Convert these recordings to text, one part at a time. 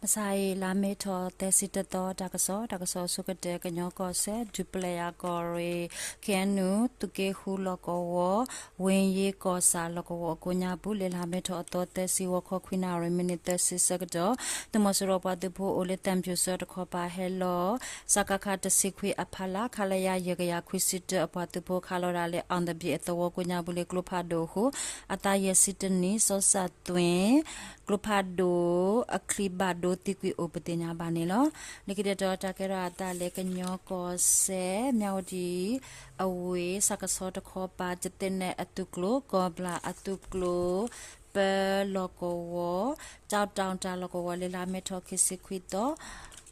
အဆါအံၤ လါမ့ၤထီၣ်သၢဆံတသီ တၢ်ကစီၣ်, တၢ်ကစီၣ်အဆိကတၢၢ် ကညီကီၢ်စဲၣ် ဒူပလၢၢ်ယၤကီၢ်ရ့ၣ် ခ့ၣ်အဲၣ်ယူၣ် သုးက့ဃုလီၢ်ကဝီၤ ဝ့ၢ်ယ့ကီၢ်ဆၣ်လီၢ်ကဝီၤအကိးညါပူၤ လၢလါမ့ၤထီၣ်အသီသၢဆံ ဂီၤခီခွံနၣ်ရံၣ် မံးနံးသၢဆံဆၢကတီၢ် သုးမီၤစိရိၤပှၤသုးဖိအိၣ်လၢသံဖြူၣ်စၢၤတခီပၤဟဲလီၤ စကခ တဆံခွံအဖီလာ် ခလရ ယဲၢ်ကယၤခွံဆံတၢ အပှၤသုးဖိခးလီၤဒၣ်လၢ အောင်သပြေ အသဝီကိးညါပူၤလၢကျိဖးဒိၣ်အဃိ အသးယဲၢ်ဆံတနံၣ် စီၤစၣ်သွ့ၣ် ကျိဖးဒိၣ်အချံဘၣ်ဒိသံကွံာ်အိၣ်ပသ့ၣ်ညါဘၣ်န့ၣ်လီၤ. လၢခံတတီၤတၢ်ကဲထီၣ်အသးလၢကညီကီၢ်စဲၣ် မၠၣ်ဝတံၣ်အဝ့ၢ် စကဆီတခီပၤ ကသ့ၣ်နဲၣ်အသုးကျိၤ ကီၢ်ဘျၣ်အသုးကျိၤ ပၢလီၢ်ကဝီၤ ကၠီၣ်တီၣ်တၢ်လီၢ်ကဝီၤ လၢလါမ့ၤထီၣ်ခံဆံခွံသီ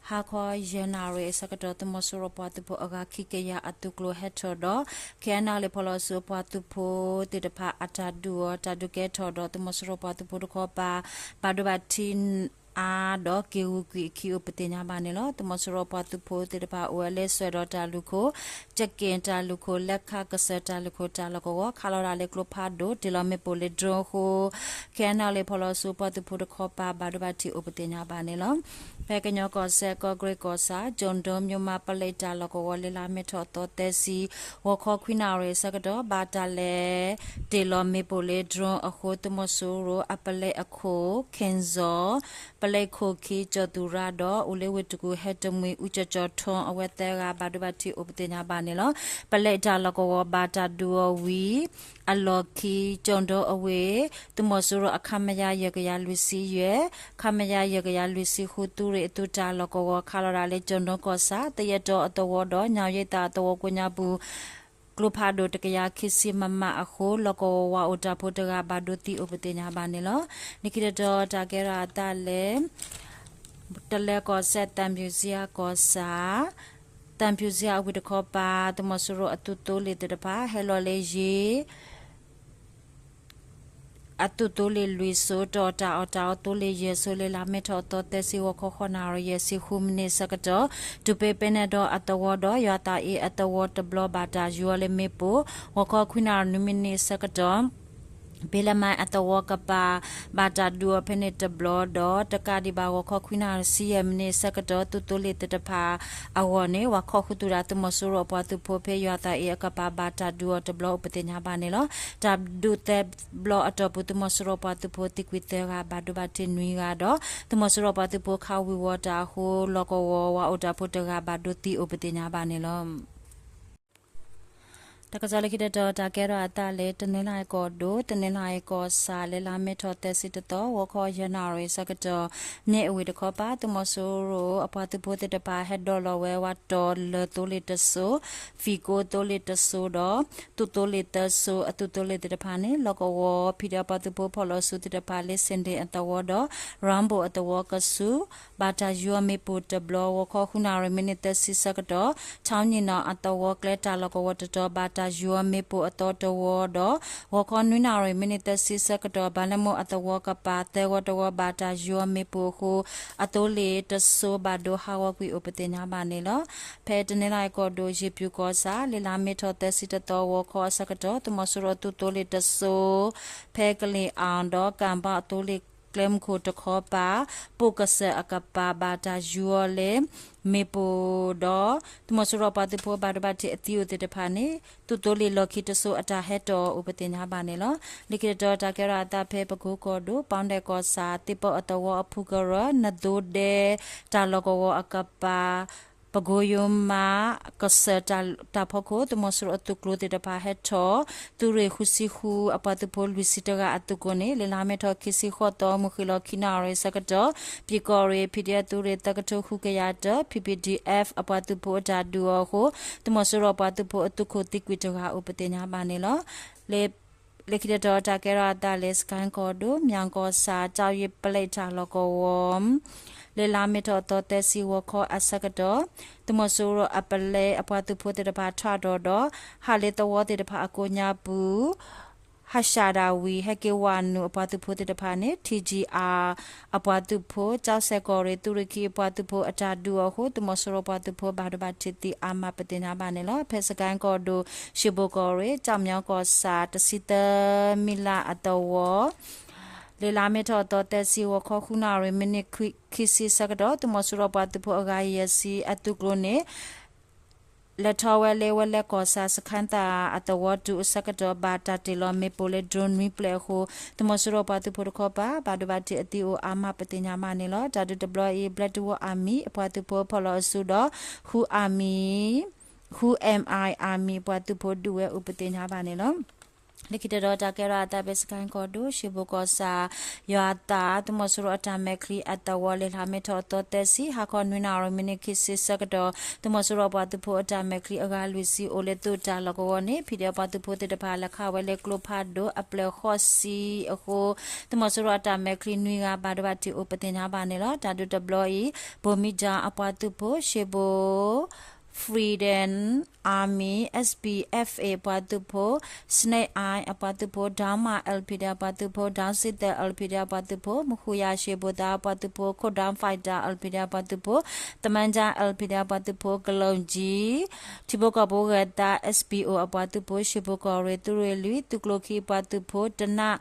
ဟါခီယဲၢ်နၣ်ရံၣ်အဆၢကတီၢ် သုးမီၤစိရိၤပှၤသုးဖိအဂၤခံကယၤအသုးကျိၤဟဲထီၣ်ဒီး ခ့ၣ်အဲၣ်ယူၣ် လၢဖီလီၤဆူအပှၤသုးဖိသ့ၣ်တဖၣ်အတၢ်ဒုးအီၤ တၢ်ဒုးကဲထီၣ်ဒီး သုးမီၤစိရိၤပှၤသုးဖိတခီပၤ ဘၣ်ဒိဘၣ်ထံးအါဒီးက့ၤဂုာ်ကွံာ်အခံအိၣ်ပသ့ၣ်ညါဘၣ်န့ၣ်လီၤ. သုးမီၤစိရိၤပှၤသုးဖိသ့ၣ်တဖၣ်အိၣ်ဝဲလၢစွဲၣ်ဒီးတၢ်လူၢ်ခိၣ် ကက့ၣ်တၢ်လူၢ်ခိၣ် လဲခးကစၢၢ်တၢ်လူၢ်ခိၣ်တၢ်လီၢ်ကဝီၤ ခးလီၤဒၣ်လၢကျိဖးဒိၣ် တ့ၢ်လီၤမ့ၣ်ပိၢ်လၢ drone အဃိ ခ့ၣ်အဲၣ်ယူၣ် လၢဖီလီၤဆူပှၤသုးဖိတခီပၤ ဘၣ်ဒိဘၣ်ထံးအိၣ်ပသ့ၣ်ညါဘၣ်န့ၣ်လီၤ. ဖဲကညီကီၢ်စဲၣ် ကီၢ်ကရ့ၣ်ကီၢ်ဆၣ် ကၠိၣ်ဒိ မြို့မ ပလဲတၢ်လီၢ်ကဝီၤ လၢလါမ့ၤထီၣ်သီသၢဆံ ဂီၤခီခွံနၣ်ရံၣ်အဆၢကတီၢ် ဘၣ်တၢ်လဲၤတ့ၢ်လီၤမ့ၣ်ပိၢ်လၢ drone အဃိ သုးမီၤစိရိၤအပလဲအခိၣ် ခ့ၣ်စီၣ် ပလဲခိၣ်ခံ ကၠီၣ်သူၣ်ရါဒီး အိၣ်လၢဝ့ၢ်တကူၣ် ဟဲတမှံၤ အူကၠီၣ်ကၠီၣ်ထွန်း အဝဲသၢဂၤ ဘၣ်ဒိဘၣ်ထံးအိၣ်ပသ့ၣ်ညါဘၣ်န့ၣ်လီၤ. ပလဲတၢ်လီၢ်ကဝီၤ ဘၣ်တၢ်ဒုးအီၤဝံၤအလီၢ်ခံ ကၠိၣ်ဒိအဝ့ၢ် သုးမီၤစိရိၤအ ခမရ ယဲၢ်ကယၤလွံၢ်ဆံယဲၢ် ခမရ ယဲၢ်ကယၤလွံၢ်ဆံဃု သုးရ့ၣ်အသုးတၢ်လီၢ်ကဝီၤ ခးလီၤဒၣ်လၢ ကၠိၣ်ဒိကီၢ်ဆၣ် သယဲၢ်တီအသဝီဒီး ညၣ်ယ့သးအသဝီကိးညါပူၤ ကျိဖးဒိၣ်တကယၤခံဆံ မမ အဃိ လီၢ်ကဝီၤဝၤအိၣ်တၢ်ဖိတဂၤ ဘၣ်ဒိသံအိၣ်ပသ့ၣ်ညါဘၣ်န့ၣ်လီၤ. လၢခံတတီၤတၢ်ကဲထီၣ်အသးလၢ တလၢကီၢ်စဲၣ် သံဖြူၣ်စံဟးကီၢ်ဆၣ် သံဖြူၣ်စံဟးအဝ့ၢ်တခီပၤ သုးမီၤစိရိၤအသုးသိလ့ၣ်သ့ၣ်တဖၣ် ဟဲလီၤလၢယ့ အသုးသိလ့ၣ်လွံၢ်စိၤ တီၣ်တၢ်အီၣ်တၢ်အီသိလ့ၣ်ယဲၢ်စိၤ လၢလါမ့ၤထီၣ်အသီသၢဆံ ဂီၤခီဃိးနၣ်ရံၣ် ယဲၢ်ဆံဃုမံးနံးအဆၢကတီၢ် တုၤဖဲပဲနဲၣ်ဒီအသဝီဒီး ယွၤသးအ့အသဝီတဘျီ ဘၣ်တၢ်ယူၤအီၤလၢမ့ၣ်ပိၢ် ဂီၤခီခွံနၣ်ရံၣ်နွံမံးနံးအဆၢကတီၢ် ဘ့လမါအသဝီကပၤ ဘၣ်တၢ်ဒုးအီၤဖဲန့ၣ်တဘျီဒီး တကးဒံးဘၣ် ဂီၤခီခွံနၣ်ရံၣ်ဆံယဲၢ်မံးနံးအဆၢကတီၢ် သုးသိလ့ၣ်သ့ၣ်တဖၣ်အဂီၢ်န့ၣ် ပှၤခီၣ်ဃုာ်သုးဒၣ် သုးမီၤစိရိၤအပှၤသုးဖိဖဲယွၤသးအ့အကပၤ ဘၣ်တၢ်ဒုးအီၤတဘျီအိၣ်ပသ့ၣ်ညါဘၣ်န့ၣ်လီၤ. တၢ်ဒုးသၢဘျီအတီၢ်ပူၤ သုးမီၤစိရိၤပှၤသုးဖိသံကွံာ်သၢဂၤ ဘၣ်ဒိဘၣ်ထံးနွံဂၤဒီး သုးမီၤစိရိၤပှၤသုးဖိခးဝံၤဝီၤတၢ်အဃိ လီၢ်ကဝီၤဝၤအိၣ်တၢ်ဖိတဂၤ ဘၣ်ဒိသံအိၣ်ပသ့ၣ်ညါဘၣ်န့ၣ်လီၤ. တၢ်ကစီၣ်လၢခံတတီၤ တၢ်ကဲထီၣ်အသးလၢ တနီသရံၣ်ကီၢ်ဒိၣ် တနီသရံၣ်ကီၢ်ဆၣ် လၢလါမ့ၤထီၣ်သၢဆံတသီ ဂီၤခီယဲၢ်နၣ်ရံၣ်အဆၢကတီၢ် မ့ၣ်အဝ့ၢ်တခီပၤ သုးမီၤစိရိၤအပှၤသုးဖိသ့ၣ်တဖၣ် ဟဲဒိးလီၤဝဲဝဲတီၤလၢသိလ့ၣ်တစိၤ ဖံးကိသိလ့ၣ်တစိၤဒီး သုးသိလ့ၣ်သၢစိၤ အသုးသိလ့ၣ်သ့ၣ်တဖၣ်န့ၣ် လီၢ်ကဝီၤ ဖံးဒဲးပှၤသုးဖိဖီၣ်လီၤဆူသ့ၣ်တဖၣ်လၢ စ့ၣ်ဒ့ၣ်အသဝီဒီး ရၣ်ဘိၣ်အသဝီကဆူး ဘၣ်တၢ်ယူၤအီၤမ့ၣ်ပိၢ်တဘျီ ဂီၤခီဃုနၣ်ရံၣ်မံးနံးသၢဆံဆၢကတီၢ် ခၠီနံၣ်နီၣ်အသဝီကျဲတၢ်လီၢ်ကဝီၤတတီၤ ဘၣ်တၢ်ယူၤအီၤမ့ၣ်ပိၢ်အသီတဝီဒီး ဂီၤခီနွံနၣ်ရံၣ်မံးနံးသၢဆံဆၢကတီၢ် ဘၣ်လၢမိၢ်အသဝီကပၤသၢဂီၤတဝီ ဘၣ်တၢ်ယူၤအီၤမ့ၣ်ပိၢ်အဃိ အသိလ့ၣ်တစိၤဘၣ်ဒိဟးဂီၤကွံာ်အိၣ်ပသ့ၣ်ညါဘၣ်န့ၣ်လီၤ. ဖဲတနီသရံၣ်ကီၢ်ဒိၣ် ယ့ၣ်ပျူၣ်ကီၢ်ဆၣ် လၢလါမ့ၤထီၣ်သၢဆံတသီ ဂီၤခီအဆၢကတီၢ် သုးမီၤစိရိၤအသုးသိလ့ၣ်တစိၤ ဖဲကလ့ၣ်အီၣ်ဒီး ကၣ်ဘၣ်အသိလ့ၣ်ကျဲမုၢ်ခိၣ်တခီပၤ ပိာ်ကစၢၢ်အကပၤ ဘၣ်တၢ်ယူၤအီၤလၢ မ့ၣ်ပိၢ်ဒီး သုးမီၤစိရိၤပှၤသုးဖိဘၣ်ဒိဘၣ်ထံးအသံအိၣ်သ့ၣ်တဖၣ်န့ၣ် သုးသိလ့ၣ်လီၢ်ခံတစိၤအတၢ်ဟဲတီၣ်အိၣ်ပသ့ၣ်ညါဘၣ်န့ၣ်လီၤ. လၢခံတတီၤတၢ်ကဲထီၣ်အသးဖဲပကိကီၢ်ဒိၣ် ပီၣ်ဒဲၣ်ကီၢ်ဆၣ် သ့ၣ်ပီအသဝီအဖုကရၢ နသိဒဲ တၢ်လီၢ်ကဝီၤအကပၤ ပကိယိမါ ကစၢၢ်တၢ်ဖီခိၣ် သုးမီၤစိရိၤအသုးကျိၤသ့ၣ်တဖၣ်ဟဲထီၣ် သုးရ့ၣ်ဃုဆံဃုအပှၤသုးဖိလွံၢ်ဆံတဂၤအသုးကျိၤန့ၣ် လၢလါမ့ၤထီၣ်ခံဆံဃိးသီ မုၢ်ဃ့ၢ်လီၤခံနၣ်ရံၣ်ဆၢကတီၢ် ပၠ့ၤကီၢ်ရ့ၣ် PDF သုးရ့ၣ်သၢကထိဃုကယၤတၢ ပီၣ်ပီၣ်ဒံၣ်အဲၣ် အပှၤသုးဖိအတၢ်ဒုးအီၤအဃိ သုးမီၤစိရိၤပှၤသုးဖိအသုးခိၣ်သံကွံာ်တဂၤအိၣ်ပသ့ၣ်ညါဘၣ်န့ၣ်လီၤ. လၢခံတတီၤတၢ်ကဲထီၣ်အသးလၢ စကဲၣ်ကီၢ်ဒိၣ် မၠၣ်ကီၢ်ဆၣ် ကၠီၣ်ယ့ၣ်ပလဲတၢ်လီၢ်ကဝီၤ လၢလါမ့ၤထီၣ်အသီသၢဆံဂီၤခီအဆၢကတီၢ် သုးမီၤစိရိၤအပလဲအပှၤသုးဖိသ့ၣ်တဖၣ်ထီၣ်ဒီး ဟးလၢသဝီသ့ၣ်တဖၣ်အကိးညါပူၤ ဟးရှးဒၣ်ဝံၤ ဟဲက့ၤဝၤနုာ်အပှၤသုးဖိသ့ၣ်တဖၣ်န့ၣ် ထံကၠံအါ အပှၤသုးဖိ ကၠီၣ်စဲၣ်ကီၢ်ရ့ၣ် သုးရ့ၣ်ခံအပှၤသုးဖိအတၢ်ဒုးအီၤအဃိ သုးမီၤစိရိၤပှၤသုးဖိဘၣ်ဒိဘၣ်ထံးသံအါမးပသ့ၣ်ညါဘၣ်န့ၣ်လီၤ. ဖဲစကဲၣ်ကီၢ်ဒိၣ် ရှ့ဘိၣ်ကီၢ်ရ့ၣ် ကၠီၣ်မၠီကီၢ်ဆၣ် တဆံသၢမံလါအသဝီ လၢလါမ့ၤထီၣ်အသီသၢဆံ ဂီၤခီဃုနၣ်ရံၣ် မံးနံးခံဆံဆၢကတီၢ် သုးမီၤစိရိၤပှၤသုးဖိအဂၤယဲၢ်ဆံအသုးကျိၤန့ၣ် လဲၤထီၣ်ဝဲလၢဝဲလဲၤကီၢ်ဆၣ် စခန်းသာ အသဝီတုၤအဆၢကတီၢ် ဘၣ်တၢ်တ့ၢ်လီၤမ့ၣ်ပိၢ်လၢ drone နွံဖျၢၣ်အဃိ သုးမီၤစိရိၤပှၤသုးဖိတခီပၤ ဘၣ်ဒိဘၣ်ထံးအသံအိၣ်အါမး ပသ့ၣ်ညါဘၣ်န့ၣ်လီၤ. တၢ်ဒုးတဘျီအံၤ Black Wolf Army အပှၤသုးဖိဖီၣ်လီၤအစုဒီး Who Army, Who Am I Army အပှၤသုးဖိဒုးဝဲအိၣ် ပသ့ၣ်ညါဘၣ်န့ၣ်လီၤ. လၢခံတတီၤ တၢ်ကဲထီၣ်အသးဖဲစကဲၣ်ကီၢ်ဒိၣ် ရှ့ဘိၣ်ကီၢ်ဆၣ် ယွၤအသး သုးမီၤစိရိၤအတၢ်မဲာ်ချံအသဝီ လၢလါမ့ၤထီၣ်အသီသၢဆံ ဟါခီနွံနၣ်ရံၣ် မံးနံးခံဆံဆၢကတီၢ် သုးမီၤစိရိၤပှၤသုးဖိအတၢ်မဲာ်ချံအဂၤလွံၢ်ဆံ အိၣ်လၢသုးတၢ်လီၢ်ကဝီၤန့ၣ် ဖံးဒဲးပှၤသုးဖိသ့ၣ်တဖၣ် လဲၤခးဝဲလၢကျိဖးဒိၣ်အပျဲၢ်ဃိးဆံအဃိ သုးမီၤစိရိၤအတၢ်မဲာ်ချံနွံဂၤ ဘၣ်ဒိဘၣ်ထံးအိၣ် ပသ့ၣ်ညါဘၣ်န့ၣ်လီၤ. တၢ်ဒုးတဘျီအံၤ ဘိမံၣ်တၢ်အပှၤသုးဖိ ရှ့ဘိၣ် Freedom Army, S P F A အပှၤသုးဖိ, Snake Eye အပှၤသုးဖိ, ဒမ L P D အပှၤသုးဖိ, ဒစံသဲ L P D အပှၤသုးဖိ, မဃုယၤရှ့ဘိၣ်သးအပှၤသုးဖိ, ခိၣ်ဒၣ် Fighter L P D အပှၤသုးဖိ, သမၢကၠၣ် L P D အပှၤသုးဖိ, ကလီၣ်ကၠံ ထံဖိကီၢ်ဖိဂဲၤသး S P O အပှၤသုးဖိ, ရှ့ဘိၣ်ကီၢ်ရ့ၣ် သုးရ့ၣ်လွံၢ် သုးကျိၤခံအပှၤသုးဖိ, တနၣ်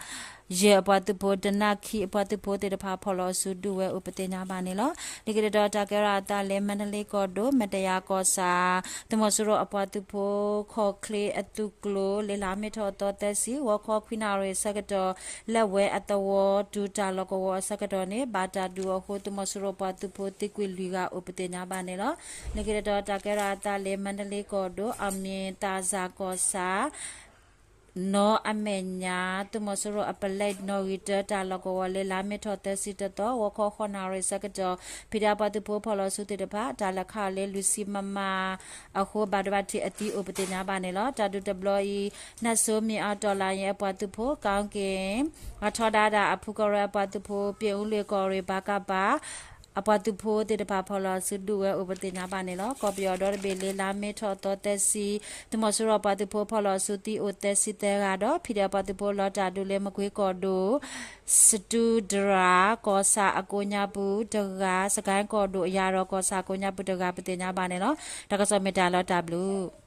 ယဲၢ်အပှၤသုးဖိ, တနၣ်ခံအပှၤသုးဖိသ့ၣ်တဖၣ် ဖီၣ်လီၤအစုဒုးဝဲအိၣ် ပသ့ၣ်ညါဘၣ်န့ၣ်လီၤ. လၢခံတတီၤ တၢ်ကဲထီၣ်အသးလၢ မါတလ့ကီၢ်ဒိၣ် မဲာ်တယၤကီၢ်ဆၣ် သုးမီၤစိရိၤအပှၤသုးဖိ ခီၣ်ချ့အသုးကျိၤ လၢလါမ့ၤထီၣ်အသီသၢဆံ ဂီၤခီခွံနၣ်ရံၣ်အဆၢကတီၢ် လၢဝဲအသဝီတုၤတၢ်လီၢ်ကဝီၤအဆၢကတီၢ်န့ၣ် ဘၣ်တၢ်ဒုးအဃိ သုးမီၤစိရိၤပှၤသုးဖိသံကွံာ်လွံၢ်ဂၤအိၣ် ပသ့ၣ်ညါဘၣ်န့ၣ်လီၤ. လၢခံတတီၤ တၢ်ကဲထီၣ်အသးလၢ မါတလ့ကီၢ်ဒိၣ် အမ့ၢ်သးစၢ်ကီၢ်ဆၣ် နီၢ်အမဲာ်ညါ သုးမီၤစိရိၤအပလဲးနီၣ်ဂံၢ်တၢ တၢ်လီၢ်ကဝီၤလၢ လါမ့ၤထီၣ်သၢဆံတသီ ဂီၤခီဃိးနၣ်ရံၣ်အဆၢကတီၢ် ဖံးဒဲးပှၤသုးဖိ ဖီၣ်လီၤအစုသ့ၣ်တဖၣ် တၢ်လဲၤခးအီၤလၢလွံၢ်ဆံ မမ အဃိ ဘၣ်ဒိဘၣ်ထံးအသံအိၣ် ပသ့ၣ်ညါဘၣ်န့ၣ်လီၤ. တၢ်ဒုးတဘျီအံၤ နၢ်စိမ့ၢ်အီၤ တီၢ်လၢယဲၢ်အပှၤသုးဖိ ကီက့ၤ အထီဒါဒၣ် အဖုကရၢအပှၤသုးဖိ ပၠ့ၣ်အူလ့ၣ်ကီၢ်ရ့ၣ် ပကဖ အပှၤသုးဖိသ့ၣ်တဖၣ် ဖီၣ်လီၤအစုဒုးဝဲအိၣ် ပသ့ၣ်ညါဘၣ်န့ၣ်လီၤ. ကီၢ်ပယီၤဒီတဘ့ၣ်လၢ လါမ့ၤထီၣ်သီသၢဆံ သုးမီၤစိရိၤပှၤသုးဖိ ဖီၣ်လီၤအစုသံအိၣ်သၢဆံသၢဂၤဒီး ဖံးဒဲးပှၤသုးဖိ လီၤတၢ်ဒုးလၢ မကွ့ကီၢ်ဒိၣ် စတူတရၣ် ကီၢ်ဆၣ်အကိးညါပူၤတဂၤ, စကဲၣ်ကီၢ်ဒိၣ် ယၤဒီးကီၢ်ဆၣ်အကိးညါပူၤတဂၤ ပသ့ၣ်ညါဘၣ်န့ၣ်လီၤ. တၢ်ကစီၣ်မ့ၢ်တၢ်လီၤတၢ်ဘျုး